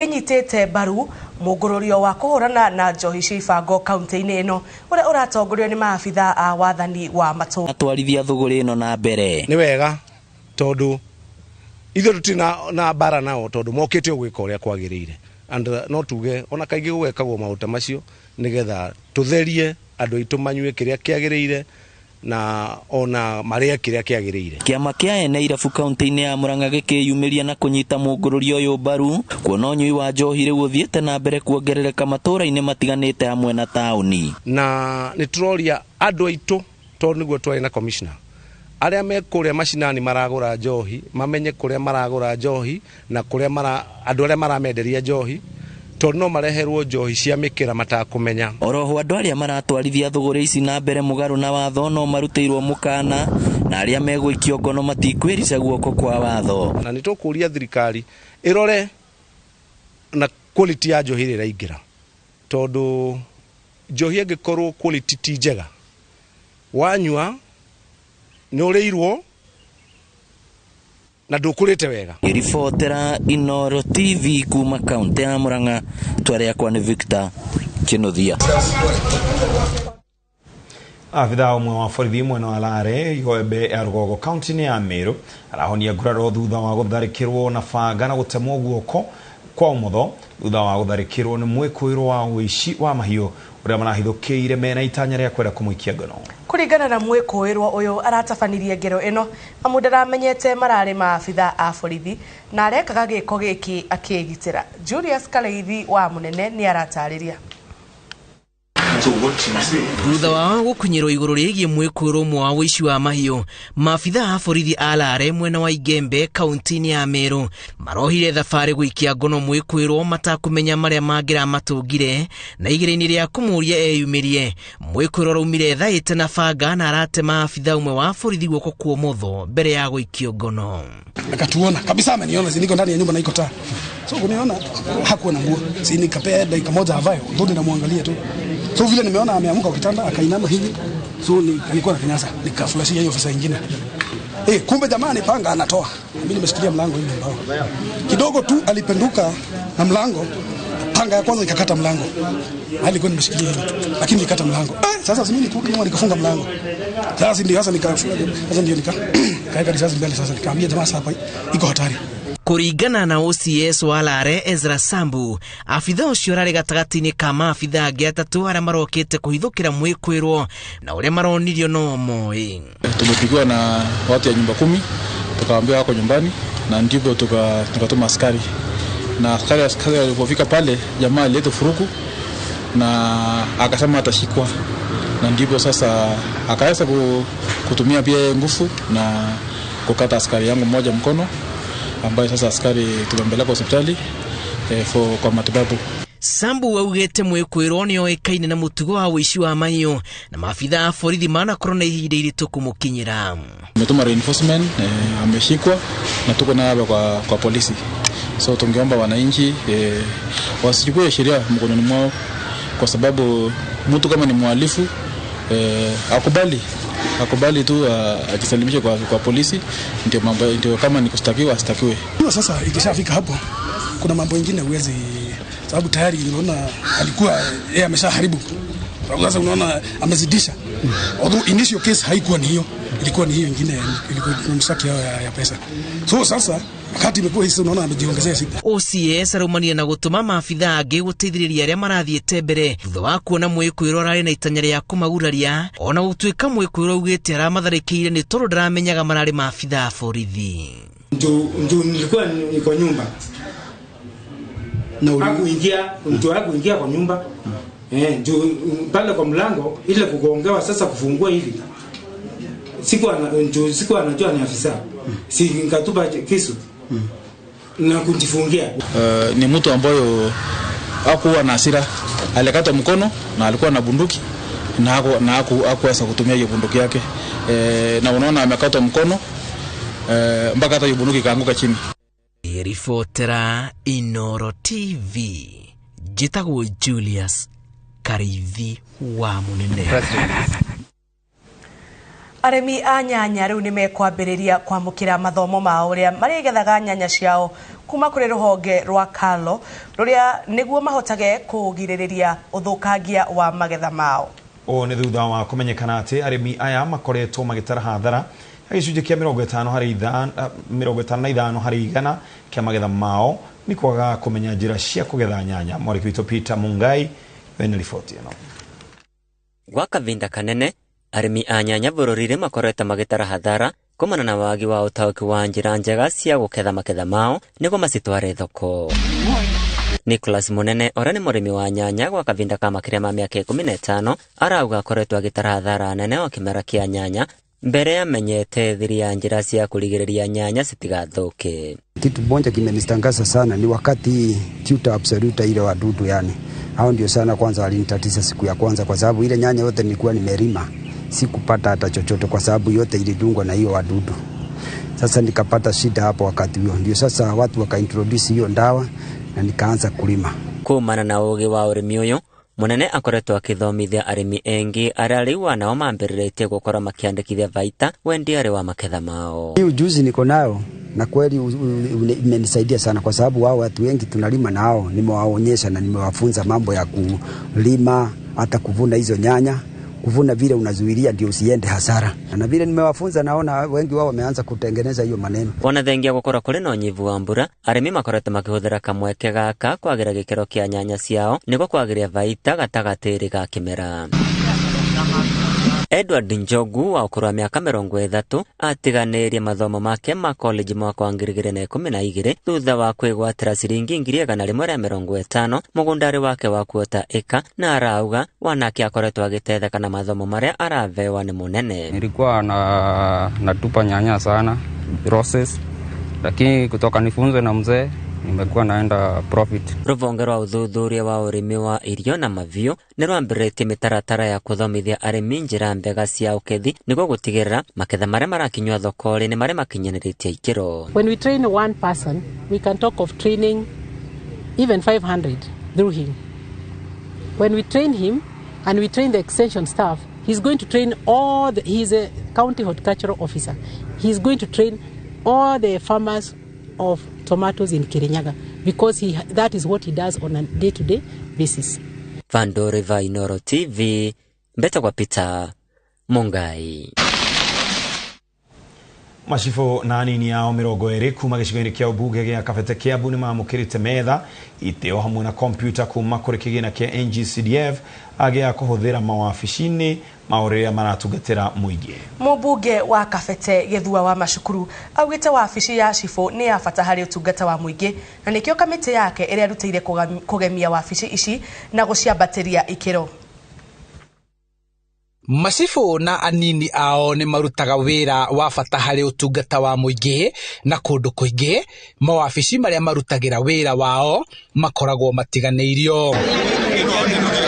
Ĩnyitĩte mbaru mũngũrũrio wa kũhũrana na njohi cia ibango kaunti-inĩ ĩno ũrĩa ũratongorio nĩ maabitha a wathani wa matũũra. Atwarithia thũgũrĩ ĩno na mbere. Nĩ wega tondũ ithuĩ tũtirĩ na mbara nao tondũ mokĩte o gwĩka ũrĩa kwagĩrĩire. And no tuge ona kaingĩ gũgekagwo maũndũ ta macio nĩgetha tũtherie andũ aitũ manyue kĩrĩa kĩagĩrĩire na ona marĩe kĩrĩa kĩagĩrĩire. Kĩama kĩa ene irabu kaunti-inĩ ya Murang'a gĩkĩyumĩria na kũnyita mũngũrũrio ũyũ mbaru kuona ũnyui wa njohi rĩu ũthiĩte na mbere kuongerereka matũũra-inĩ matiganĩte hamwe na taũni. Na nĩ tũroria andũ aitũ tondũ nĩguo twarĩ na commissioner arĩa me kũrĩa macinani maragũra njohi mamenye kũrĩa maragũra njohi na kũrĩa mara, andũ arĩa maramenderia njohi tondũ no mareherwo njohi cia mĩkĩra matakũmenya. Oroho andũ arĩa maratwarithia thũgũrĩ ici na mbere mũgarũ na watho no marutĩirwo mũkana na arĩa megũikio ngono matikwĩrica guoko kwa watho. Na nĩ tũkũria thirikari ĩrore na quality ya njohi ĩrĩa ĩraingĩra tondũ njohi ĩngĩkorwo quality ti njega wanyua nĩ ũrĩirwo na ndũkũrĩte wega. Ngĩribotera Inooro TV kuma kaunti ya Murang'a, twarĩakwa nĩ Victor Kinuthia. Abithaa ũmwe wa borithi mwena wa Lare Igoembe ya Rũgongo kaunti-inĩ ya Meru arahonia nguraro thutha wa gũtharĩkĩrwo na banga na gũtemwo guoko kwa ũmotho thutha wa gũtharĩkĩrwo nĩ mwĩkũĩrwo wa ũici wa mahiũ ũrĩa marahithũkĩire mena itanya rĩa kwenda kũmũikia ngono. Kũringana na mwĩkũĩrwo ũyũ aratabanirie ngero ĩno amu ndaramenyete mararĩ maabitha a borithi na arekaga gĩko gĩkĩ akĩgitĩra. Julius Kareithi wa Mũnene nĩ aratarĩria. Thutha wao gũkinyĩrwo igũrũ rĩgiĩ mwĩkũĩrwo ũmwe wa ũici wa mahiũ, maabitha a borithi a Lare mwena wa Igembe kaunti-inĩ ya Meru marohire thabarĩ gũikia ngono mwĩkũĩrwo matakũmenya marĩa mangĩramatũngire na igĩrĩ-inĩ rĩa kũmũria eyumĩrie. Mwĩkũĩrwo araumire thaĩte na banga na aratema abitha ũmwe wa borithi guoko kwa ũmotho mbere ya gũikio ngono. Akatuona kabisa, ameniona, si niko ndani ya nyumba na iko taa. So kuniona hakuwa na nguo, si nikapea dakika moja avae, ndio ninamwangalia tu. So vile nimeona ameamka kwa kitanda akainama hivi, so nilikuwa na kinyasa, nikaflashia hiyo ofisa nyingine. Kumbe jamaa ni panga anatoa. Mimi nimeshikilia mlango hivi mbao. Kidogo tu alipenduka na mlango, panga ya kwanza ikakata mlango. Alikuwa nimeshikilia hivi, lakini nikakata mlango. Sasa si mimi nilikuwa nyuma nikafunga mlango. Sasa ndio sasa nikafunga, sasa ndio nikaweka risasi mbele, sasa nikaambia jamaa sasa hapa iko hatari. Kũringana na OCS wa Lare Ezra Sambu, abitha ũcio ararĩ gatagatĩ-inĩ ka maabitha angĩ atatũ arĩa marokĩte kũhithũkĩra mwĩkũĩrwo na ũrĩa maronirio no moĩ. Tumepigiwa na watu ya nyumba 10, tukawaambia wako nyumbani na ndipo tukatuma askari. Na askari walipofika pale, jamaa alileta furuku na akasema atashikwa. Na ndipo sasa akaweza kutumia pia nguvu na kukata askari yangu mmoja mkono, ambaye sasa askari tumempeleka hospitali kwa matibabu. Sambu augĩte mwĩkũĩrwo nĩoĩkaine na mũtugo wa ũici wa mahiũ na maabitha a borithi manakorwo na ihinda iritũ kũmũkinyĩra. Tumetuma reinforcement, ameshikwa na tuko naye hapa kwa polisi. So tungeomba wananchi wasichukue sheria mkononi mwao, kwa sababu mtu kama ni mhalifu akubali tu ajisalimishe kwa polisi, ndio mambo, ndio kama ni kushtakiwa ashtakiwe. Hiyo sasa ikishafika hapo kuna mambo mengine huwezi, sababu tayari unaona alikuwa yeye ameshaharibu. Sababu sasa unaona amezidisha. Although initial case haikuwa ni hiyo, ilikuwa ni hiyo nyingine, ilikuwa ni mshtaki ya pesa. So sasa wakati imekuwa hizo unaona amejiongezea shida. OCS araumania na gũtũma maabitha angĩ gũteithĩrĩria arĩa marathiĩte mbere thutha wa kuona mwĩkũĩrwo ararĩ na itanya rĩa kũmaguraria, ona gũtuĩka mwĩkũĩrwo augĩte aramatharĩkĩire nĩ tondũ ndaramenyaga mararĩ maabitha a borithi. Ndio nilikuwa niko nyumba. Na hakuingia, mtu hakuingia kwa nyumba. Ndio pale kwa mlango ile kugongewa sasa kufungua hivi. Siku anajua ni afisa. Si nikatupa kisu. Na kujifungia. Ni mtu ambaye hakuwa na hasira, alikata mkono na alikuwa na bunduki na hakuweza kutumia hiyo bunduki yake. Na unaona amekata mkono mpaka hata hiyo bunduki ikaanguka chini. Ribotera Inooro TV, njĩtagwo Julius Kariithi wa Mũnene. Arĩmi a nyanya rĩu nĩ mekwambĩrĩria kwamũkĩra mathomo mao ũrĩa marĩgethaga nyanya ciao kuma kũrĩ rũhonge rwa Kalo rũrĩa nĩguo mahotage kũgirĩrĩria ũthũkangia wa magetha mao. Ũũ nĩ thutha wa kũmenyekana atĩ arĩmi aya makoretwo magĩtara hathara ya gĩcunjĩ kĩa 55 harĩ igana kĩa magetha mao nĩ kwaga kũmenya njĩra cia kũgetha nyanya. Mwarĩki witũ Peter Mungai wena riboti ĩno. Gwa kavinda kanene arĩmi a nyanya bũrũri-inĩ makoretwo magĩtara hathara kumana na wagi wa ũtaũki wa njĩra njega cia gũketha maketha mao nĩguo macitware thoko. Nicholas Munene ũrĩa nĩ mũrĩmi wa nyanya gwa kavinda ka makĩria ma mĩaka 15 arauga akoretwo agĩtara hathara nene o kĩmera kĩa nyanya mbere amenyete thiri ya njĩra cia kũrigĩrĩria nyanya citigathũke. Kitu moja kimenistangaza sana ni wakati tuta absoluta ile wadudu, yani hao ndio sana kwanza walinitatiza siku ya kwanza, kwa sababu ile nyanya yote nilikuwa nimerima sikupata hata chochote, kwa sababu yote ilidungwa na hiyo wadudu. Sasa nikapata shida hapo wakati huo, ndio sasa watu wakaintroduce hiyo ndawa na nikaanza kulima. Kumana na ũgĩ wa ũrĩmi ũyũ Munene akoretwo akĩthomithia arĩmi engi arĩa rĩu nao mambĩrĩrĩtie gũkorwo makĩandĩkithia baita wendia wa maketha mao. Hii ujuzi niko nayo na kweli imenisaidia sana, kwa sababu wao watu wengi tunalima nao, nimewaonyesha na nimewafunza mambo ya kulima, hata kuvuna hizo nyanya, kuvuna vile unazuilia ndio usiende hasara. Na vile nimewafunza naona wengi wao wameanza kutengeneza hiyo maneno. Ona thengia gũkorwo kũrĩ na ũnyivu wa mbura, arĩmi makoretwo makĩhũthĩra kamweke gaka kwagĩra gĩkĩro kĩa nyanya ciao nĩguo kwagĩria baita gatagatĩ ga kĩmera. Edward Njogu wa ũkũrũ wa mĩaka 30 atiganĩirie mathomo make ma college mwaka wa 2012 thutha wa kwĩgwatĩra ciringi 150 mũgũnda-inĩ wake wa kuota ĩka, na arauga wanake akoretwo agĩteithĩka na mathomo marĩa aravewa nĩ Munene. Nilikuwa na natupa nyanya sana roses, lakini kutoka nifunzwe na mzee nimekuwa naenda profit. Rũhonge rwa ũthuthuria wa ũrĩmi wa irio na mabiũ nĩ rwambĩrĩrĩtie mĩtaratara ya kũthomithia arĩmi njĩra mbega cia ũkethi nĩguo gũtigĩrĩra maketha marĩa marakinyua thoko-rĩ nĩ marĩa makinyanĩrĩtie ikĩro. When we train one person, we can talk of training even 500 through him. When we train him and we train the extension staff, he's going to train all the, he's a county horticultural officer. He's going to train all the farmers of tomatoes in Kirinyaga, because that is what he does on a day-to-day basis. Vandore va Inoro TV, Mbeta kwa Peter Mungai. Macibũ na anini ao 20 kuma gĩcigo-inĩ kĩa ũmbunge gĩa Kabete Kiambu nĩ mamũkĩrĩte metha itĩo hamwe na kompyuta kuma kũrĩ kĩgĩna kĩa NGCDF agĩa kũhũthĩra mawabici-inĩ mao rĩrĩa maratungatĩra mũingĩ. Mũmbunge wa Kabete Gĩthua wa Macukuru augĩte wabici ya cibũ nĩ ya bata harĩ ũtungata wa mũingĩ, na nĩkĩo kamĩtĩ yake ĩrĩa ĩrutĩire kũgemia wabici ici na gũciambatĩria ikĩro. Macibũ na anini ao nĩ marutaga wĩra wa bata harĩ ũtungata wa mũingĩ, na kũndũ kũingĩ mawabici marĩa marutagĩra wĩra wao makoragwo matiganĩirio.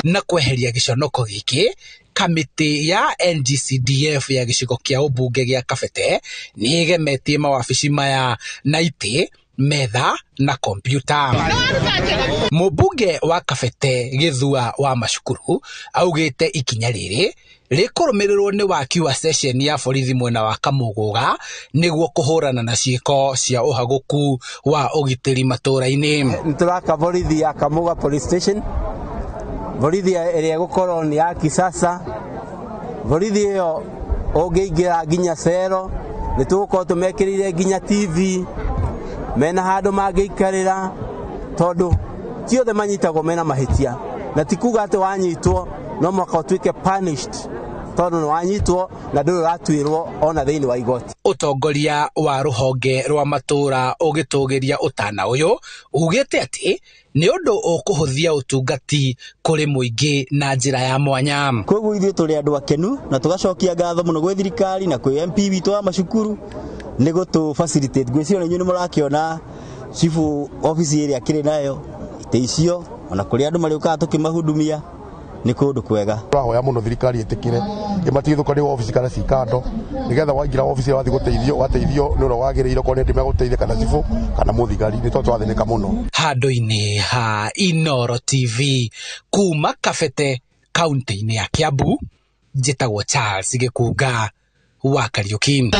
Na kweheria gĩconoko gĩkĩ, kamĩtĩ ya NGCDF ya gĩcigo kĩa ũmbunge gĩa Kabete nĩ ĩgemetie mawabici maya na itĩ, metha na kompyuta. Mũmbunge wa Kabete Gĩthua wa Macukuru augĩte ikinya rĩrĩ rĩkũrũmĩrĩrwo nĩ waki wa ceceni ya borithi mwena wa Kamũgũga nĩguo kũhũrana na ciĩko cia ũhagũku wa ũgitĩri matũũra-inĩ. Nĩtũraka borithi ya Kamũga police station, borithi ĩrĩa ĩgũkorwo nĩ ya kisasa. Borithi ĩyo ũngĩingĩra nginya cero, nĩtũgũkorwo tũmekĩrĩire nginya TV, mena handũ mangĩikarĩra, tondũ ti othe manyitagwo mena mahĩtia, na ti kuga atĩ wanyitwo no mũhaka ũtuĩke punished, tondũ nĩ wanyitwo na ndũrĩ ũratuĩrwo ona thĩinĩ wa igoti. Ũtongoria wa rũhonge rwa matũũra ũgĩtũgĩria ũtana ũyũ ugĩte atĩ nĩ ũndũ ũkũhũthia ũtungati kũrĩ mũingĩ na njĩra ya mwanya. Koguo ithuĩ tũrĩ andũ akenu na tũgacokia ngatho mũno gwĩ thirikari na kwĩ MP witũ wa Macukuru nĩ gũtũ facilitate. Ngwĩciria inyuĩ nĩ mũrakĩona chifu office ĩrĩa akĩrĩ nayo, itĩ icio ona kũrĩa andũ marĩũkaga tũkĩmahudumia nĩ kũndũ kwega. Tũrahoya mũno thirikari ĩtĩkĩre ĩmatigithũkanie wabici kana ci kando, nĩgetha waingĩra wabici wathiĩ gũteithio wateithio nĩ ũrĩa wagĩrĩire, okorwo nĩ ndĩ megũteithia kana cibũ kana mũthigari, nĩ tondũ tũrathĩnĩka mũno. Handũ-inĩ ha Inoro TV kuma Kabete kaunti-inĩ ya Kiambu, njĩtagwo Charles Gĩkunga wa Kariuki.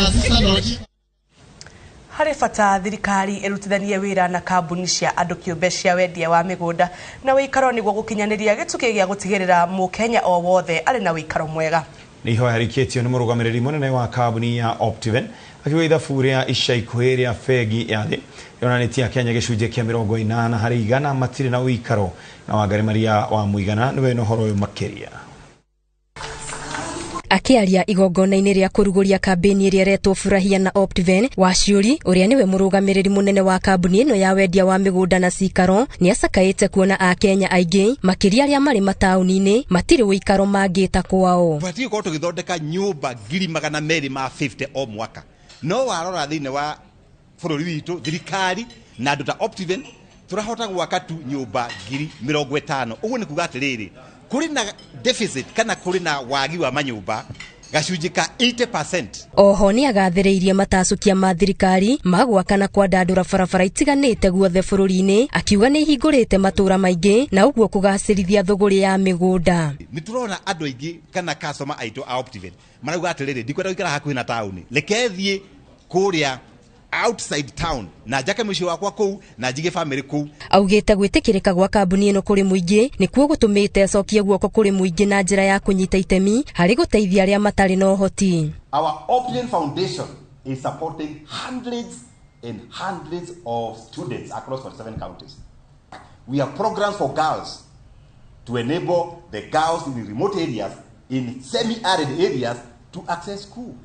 Harĩ bata thirikari ĩrutithanie wĩra na kambuni cia andũ kĩũmbe cia wendia wa mĩgũnda na wĩikaro nĩguo gũkinyanĩria gĩtugĩ gĩa gũtigĩrĩra mũkenya o wothe arĩ na wĩikaro mwega. Nĩ ihoya rĩikĩtio nĩ mũrũgamĩrĩri mũnene wa kambuni ya Optiven akiuga ithabu rĩa ica ikuhĩ rĩa bengi ya thĩ rĩonanĩtie Akenya gĩcunjĩ kĩa 80% matirĩ na ũikaro. Na Wangari Maria wa Mũigana nĩwe na ũhoro ũyũ makĩria. Akĩaria igongona-inĩ rĩa kũrugũria kambĩni ĩrĩa ĩretwo Furahia na Optiven, Waciũri ũrĩa nĩwe mũrũgamĩrĩri mũnene wa kambuni ĩno ya wendia wa mĩgũnda na cikaro nĩ acakaĩte kuona Akenya aingĩ makĩria arĩa marĩ mataũni-inĩ matirĩ ũikaro mangĩta kwao. Batiĩ gũkorwo tũgĩthondeka nyũmba 250,000 o mwaka, no warora thĩinĩ wa bũrũri witũ thirikari na andũ ta Optiven tũrahota gwaka tu nyũmba 50,000. Ũguo nĩ kuga atĩrĩrĩ, kũrĩ na deficit kana kũrĩ na wagi wa manyũmba gacunjĩ ka 80%. Oho nĩ agathĩrĩirie matacũkia ma thirikari ma gwaka na kwandandũra barabara itiganĩte guothe bũrũri-inĩ, akiuga nĩ ihingũrĩte matũra maingĩ na ũguo kũgacĩrithia thũgũrĩ ya mĩgũnda. Nĩ tũrona andũ aingĩ kana customer aitũ a Optiven marauga atĩrĩrĩ, ndikwenda gũikara hakuhĩ na taũni, reke thiĩ kũrĩa outside town na njake mũciĩ wakwa kũu na njige family kũu. Augĩte gwĩtĩkĩrĩka gwa kambuni ĩno kũrĩ mũingĩ nĩkuo gũtũmĩte acokie guoko kũrĩ mũingĩ na njĩra ya kũnyita itemi harĩ gũteithia arĩa matarĩ na ũhoti. Our Optiven Foundation is supporting hundreds and hundreds of students across 47 counties. We have programs for girls to enable the girls in remote areas, in semi-arid areas, to access school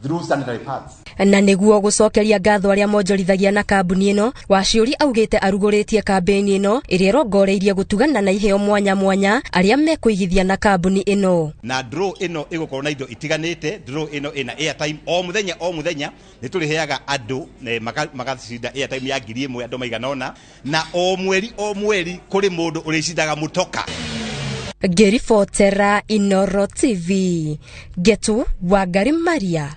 through sanitary pads. Na nĩguo gũcokeria ngatho arĩa monjorithagia na kambuni ĩno, Waciũri augĩte arugũrĩtie kambĩini ĩno ĩrĩa ĩrongoreirie gũtugana na iheo mwanya mwanya arĩa mekũigithia na kambuni ĩno. Na draw ĩno ĩgũkorwo na indo itiganĩte. Draw ĩno ĩna airtime o mũthenya o mũthenya, nĩ tũrĩheaga andũ magacinda airtime ya 1,000 andũ maigana ũna, na o mweri o mweri kũrĩ mũndũ ũrĩcindaga mũtoka. Ngĩribotera Inoro TV, Ngetu Wangari Maria.